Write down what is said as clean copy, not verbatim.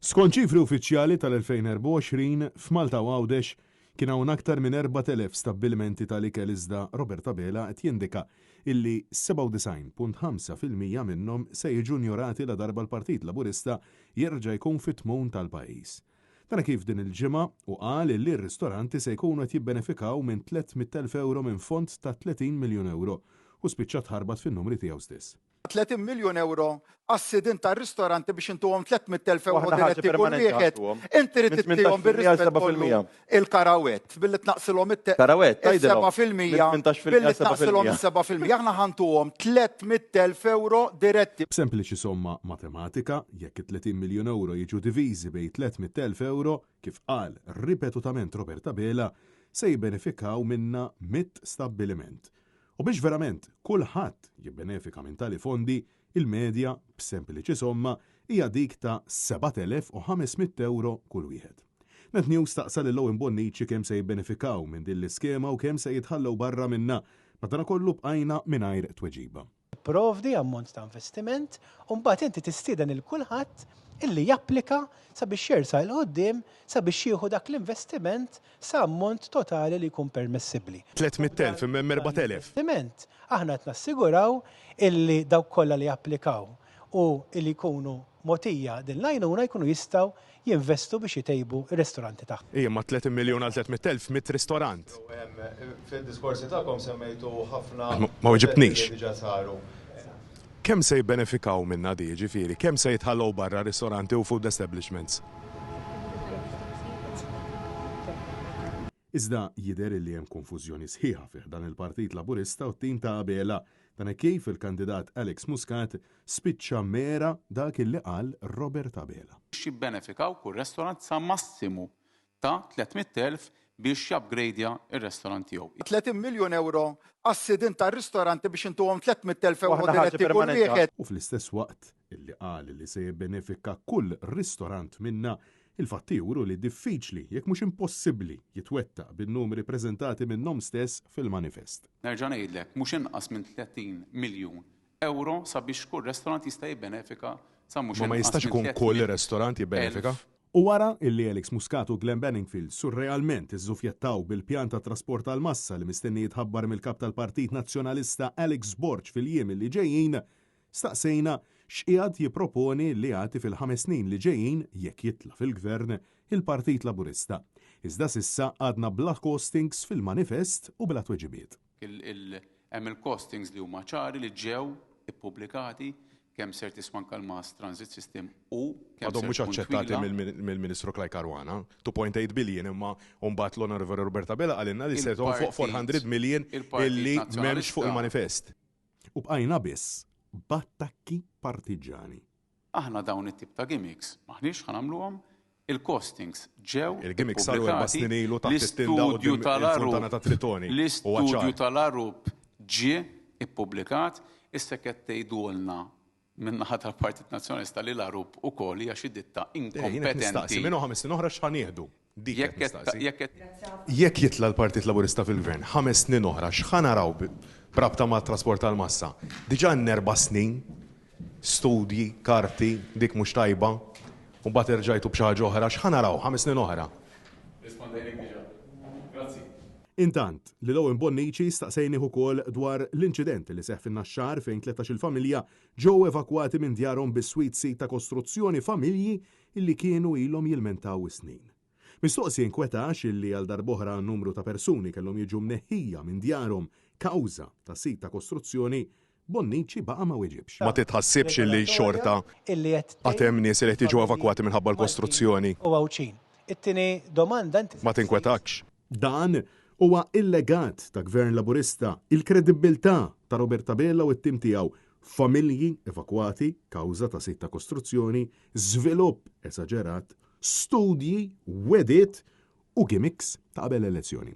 Skont ċifri uffiċjali tal-2024, f'Malta u Għawdex kien hawn aktar minn 4,000 stabbilimenti tal-ikel iżda Robert Abela qed jindika illi 97.5% minnhom se jiġu njorati ladarba l-Partit Laburista jerġa' jkun fit-tmun tal-pajjiż. Dan kif din il-ġimgħa hu qal illi r-ristoranti se jkunu qed jibbenefikaw minn 300,000 ewro minn fond ta' 30 miljun ewro u spiċċa tħarbat fin-numri tiegħu stess. 30 miljun euro għas-sidien tar-ristoranti biex intuhom 300,000 euro diretti kull wieħed. Inti trid ittihom bir-rispett kollu il-karawett billi tnaqqsilhom it Karawett, tgħidilhom. 7% billi tnaqqsilhom is-7%. Aħna ħa ntuhom 300,000 euro diretti. B'sempliċi somma matematika, jekk it-30 miljun euro jiġu diviżi bejn 300,000 euro, kif qal ripetutament Robert Abela, se jibbenefikaw minnha 100 stabbiliment. U biex verament kulħadd jibbenefika minn tali fondi, il-medja, b'sempliċi somma, hija dik ta' 7,500 ewro kull wieħed. Net News staqsa lil Owen Bonnici kemm se jibbenefikaw minn din l-iskema u kemm se jitħallew barra minnha, madankollu bqajna mingħajr tweġiba. Tipprovdi ammont ta' investiment u mbagħad inti tistieden lil kulħadd illi japplika sabiex jersaq 'il quddiem sabiex jieħu dak l-investiment sa ammont totali li jkun permessibbli. 300,000 imma hemm 4,000. Investiment, aħna qed nassiguraw illi dawk kollha li japplikaw u illi jkunu mogħtija din l-għajnuna jkunu jistgħu jinvestu biex itejbu r-ristoranti tagħhom. Ija, ma 30 miljun għal 300,000, mitt ristorant. Fid-diskorsi tagħkom semmejtu ħafna Ma weġibtnix. li diġà saru. Kemm se jibbenefikaw minnha di, jiġifieri, kemm se jitħallew barra ristoranti u food establishments? Iżda jidher illi hemm konfużjoni sħiħa fi ħdan il-Partit Laburista u t-tim ta' Abela. Dan hekk kif il-kandidat Alex Muscat spiċċa mera dak illi qal Robert Abela. Biex jibbenefikaw kull restaurant sa massimu ta' 300,000 biex jupgradja r-restaurant tiegħu. 30 miljun ewro għas-sidien tar-ristoranti biex intuhom 300,000 ewro diretti kull wieħed. U fl-istess waqt illi qal li se jibbenefika kull ristorant minnha, il-fatti juru li diffiċli, jekk mhux impossibbli, jitwettaq bin-numri preżentati minnhom stess fil-manifest. Nerġa' ngħidlek, mhux inqas minn 30 miljun ewro sabiex kull restaurant jista' jibbenefika sa mhux Ma ma inqas jistax minn ikun kull 300 restaurant jibbenefika. elf. U wara illi Alex Muscat u Glenn Bedingfield surrealment iżżufjettaw bil-pjan ta' trasport għall-massa li mistenni jitħabbar mill-Kap tal-Partit Nazzjonalista Alex Borg fil-jiem illi ġejjin, staqsejna x'qiegħed jipproponi li jagħti fil-ħames snin li ġejjin, jekk jitla' fil-Gvern, il-Partit Laburista. Iżda s'issa għadna bla costings fil-manifest u bla tweġibiet. Hemm il-costings li huma ċari li ġew ippubblikati kemm ser tiswa anke l-mass transit system u kemm Għadhom ser mhux tkun aċċettati twila. mill-Ministru Clyde Caruana, 2.8 billion imma mbagħad l-Onorevoli Robert Abela qalilna li se tonfoq 400 million illi m'hemmx fuq il-manifest. U bqajna biss b'attakki partiġġani. Aħna dawn it-tip ta' gimmicks m'aħniex ħa nagħmluhom, il-costings ġew Il-gimmicks saru erba' ippubblikati, snin ilu taħt it-tinda l-istudju quddiem tal-Arup il-funtana ta' Tritoni. Huwa l-istudju ċar. tal-Arup ġie ppubblikat, issa qed tgħidulna min-naħa tal-Partit Nazzjonalista li l-Arup ukoll hija xi ditta Eh, jien qed nistaqsi, inkompetenti. minn hawn ħames snin oħra x'ħa nieħdu? Dik qed Jekk qed nistaqsi. jekk qed Jekk jitla' l-Partit Laburista fil-Gvern, ħames snin oħra x'ħa naraw b'rabta mat-trasport tal-massa? Diġà għandna erba' snin, studji, karti, dik mhux tajba, u mbagħad erġajtu b'xi ħaġa oħra, x'ħa naraw ħames snin oħra? Rispondejlek diġà. Grazzi. Intant, lil Owen Bonnici staqsejnih ukoll dwar l-inċident li seħħ fin-Naxxar fejn tlettax-il familja ġew evakwati minn djarhom biswit sit ta' kostruzzjoni familji illi kienu ilhom jilmentaw is-snin. Mistoqsi inkwetax illi għal darb'oħra numru ta' persuni kellhom jiġu mneħħija minn djarhom kawża ta' sit ta' kostruzzjoni, Bonnici baqa' ma weġibx. Ma titħassibx illi xorta għad hemm nies li qed jiġu evakwati minħabba l-kostruzzjoni? U Għawdxin. It-tieni domanda inti Ma tinkwetakx? Dan huwa il-legat ta' Gvern Laburista, il-kredibbiltà ta' Robert Abela u t-tim tiegħu, familji evakwati kawża ta' sit ta' kostruzzjoni, żvilupp esaġerat, studji, wegħdiet u gimmicks ta' qabel l-elezzjoni.